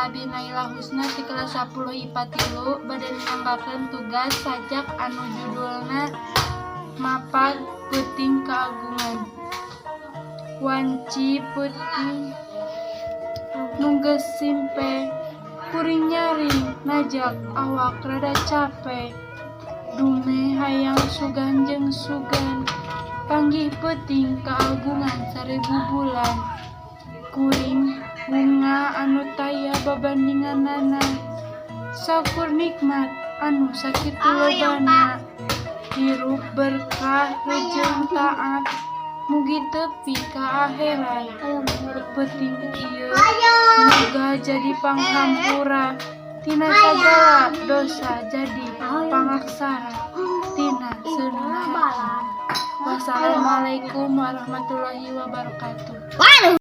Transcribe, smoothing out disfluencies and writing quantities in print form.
Abi Naila Husna ti kelas 10 IPA 3 bade nyanggakeun tugas sajak anu judulna Mapag Peuting Kagungan. Wanci peuting nu geus simpe, kuring nyaring najak awak rada cape. Dumeh hayang sugan jeung sugan panggih peuting kagungan 1000 bulan. Kuring bungah anu taya babandinganana, saukur nikmat anu sakitu lobana. Hirup berkah rejeung taat, mugi tepi ka akhirat. Peuting ieu muga jadi panghampura tina sagala dosa, jadi pangaksara tina seuneu hati. Wassalamualaikum warahmatullahi wabarakatuh. Waduh.